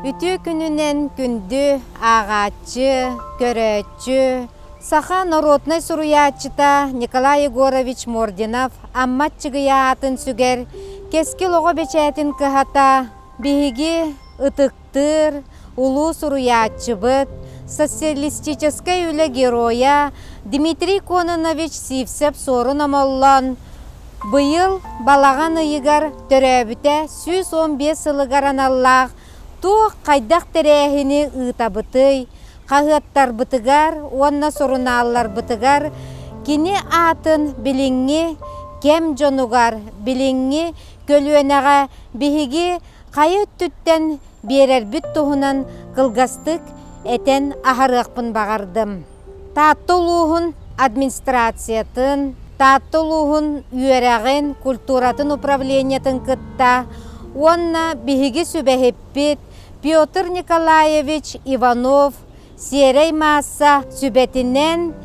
Үтүө күнүнэн күндү ааҕааччы, көрөөччү, саха норуотунай суруйааччыта Николай Егорович Мординов Амма Аччыгыйа аатын сүгэр Кэскил оҕо бэчээтин кыһата биһиги ытыктыыр улуу суруйааччыбыт, социалистическай үлэ геройа Дмитрий Кононович Сивцев-Суорун Омоллоон быйыл балаҕан ыйыгар төрөөбүтэ 115 сылыгар аналлаах туох хайдах тэрээһини ыытабытый, хаһыаттарбытыгар уонна сурунаалларбытыгар кини аатын билиҥҥи кэм дьонугар, билиҥҥи көлүөнэҕэ биһиги хайа өттүттэн биэрэрбит туһунан кылгастык этэн аһарыахпын баҕардым. Таатта улууһун администрациятын, Таатта улууһун үөрэҕин, культуратын управлениетын кытта уонна биһиги сүбэһиппит Петр Николаевич Иванов сиэрэй маасса сүбэтинэн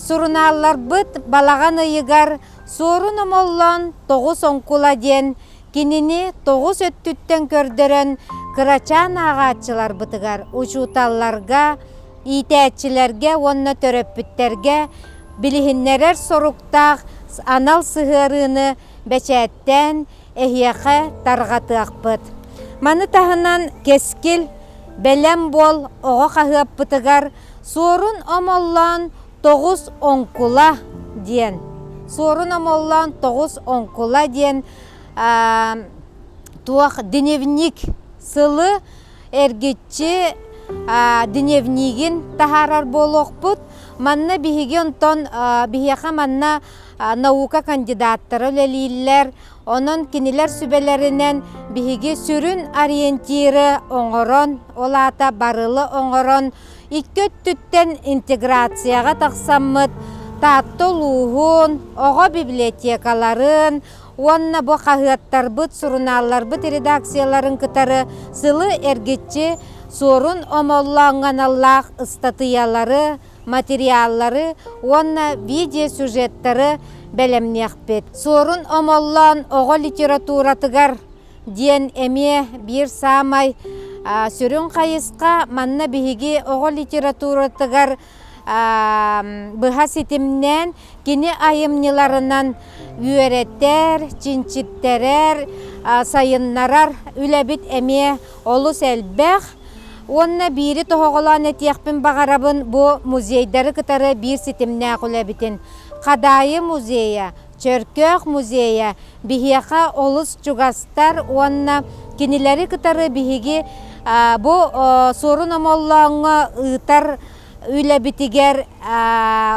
сурунаалларбыт балаҕан ыйыгар Суорун Омоллоон Тоҕус оҥкула диэн Кинини тоҕус өттүттэн көрдөрөн кырачаан ааҕааччыларбытыгар, учууталларга, иитээччилэргэ уонна төрөппүттэргэ билиһиннэрэр соруктаах анал сыһыарыыны бэчээттээн эһиэхэ тарҕатыахпыт. Маны таһынан Кэскил, Бэлэм буол оҕо хаһыаппытыгар Суорун Омоллоон Тоҕус оҥкула диэн Суорун Омоллоон Тоҕус оҥкула диэн туох дневник сылы эргиччи дневнигин таһаарар буолуохпут. Манна биһиги онтон биһиэхэ манна наука кандидаттара үлэлииллэр. Онон кинилэр сүбэлэринэн биһиги сүрүн ориентиры оҥорон, ол аата барылы оҥорон Икки өттүттэн интеграцияҕа тахсаммыт Таатта улууһун, оҕо библиотекаларын уонна бу хаһыаттарбыт, сурунаалларбыт редакцияларын кытары сылы эргиччи Суорун Омоллооҥҥо аналлаах ыстатыйалары, материаллары уонна видеосюжеттары бэлэмниэхпит. Суорун Омоллоон оҕо литературатыгар диэн эмиэ биир саамай сүрүн хайысха. Манна биһиги оҕо литературатыгар быһа ситимнээн кини айымньыларынан үөрэтэр, чинчиттэрэр, сайыннарар үлэбит эмиэ олус элбэх. Уонна биири тоһоҕолоон этиэхпин баҕарабын бу музейдары кытары биир ситимнээх үлэбитин. Хадаайы музейа, Чөркөөх музейа биһиэхэ олус чугастар уонна кинилэри кытары биһиги бу Суорун Омоллооҥҥо ыытар үлэбитигэр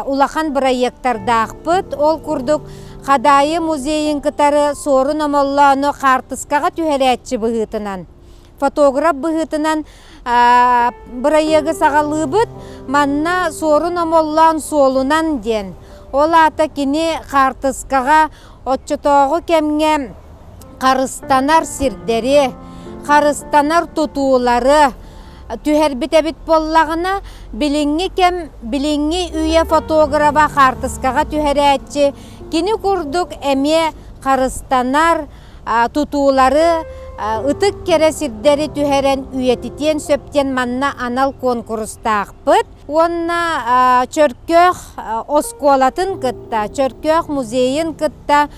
улахан бырайыактардаахпыт. Ол курдук Хадаайы музейын кытары Суорун Омоллоону хаартыскаҕа түһэрээччи быһыытынан фотограф быһыытынан бырайыагы саҕалыыбыт. Манна Суорун Омоллоон суолунан диэн. Ол аата кини хаартыскаҕа оччотооҕу кэмҥэ харыстанар сирдэри, харыстанар тутуулары түһэрбит эбит буоллаҕына, билиҥҥи кэм, билиҥҥи үйэ фотограба хаартыскаҕа түһэрээччи кини курдук эмиэ харыстанар, тутуулары ытык кэрэ сирдэри түһэрэн үйэтитиэн сөп диэн манна анал куонкурустаахпыт. Уонна Чөркөөх оскуолатын кытта, Чөркөөх музейын кытта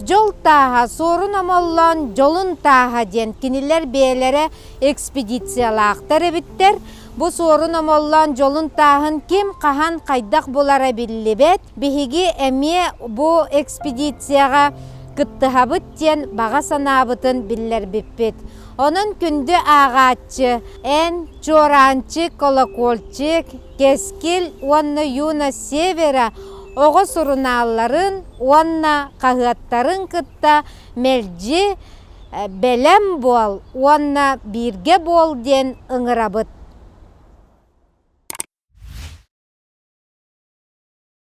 Дьол тааһа, Суорун Омоллоон дьолун тааһа диэн кинилэр бэйэлэрэ экспедициялаахтар эбиттэр. Бу Суорун Омоллоон дьолун тааһын ким хаһан хайдах булара биллибэт. Биһиги эмиэ бу экспедицияҕа кыттыһабыт диэн баҕа санаабытын биллэрбиппит. Онон күндү ааҕааччы, эн Чуораанчык, Колокольчик, Кэскил уонна Юность Севера оҕо сурунаалларын уонна хаһыаттарын кытта мэлдьи бэлэм буол уонна бииргэ буол диэн ыҥырабыт.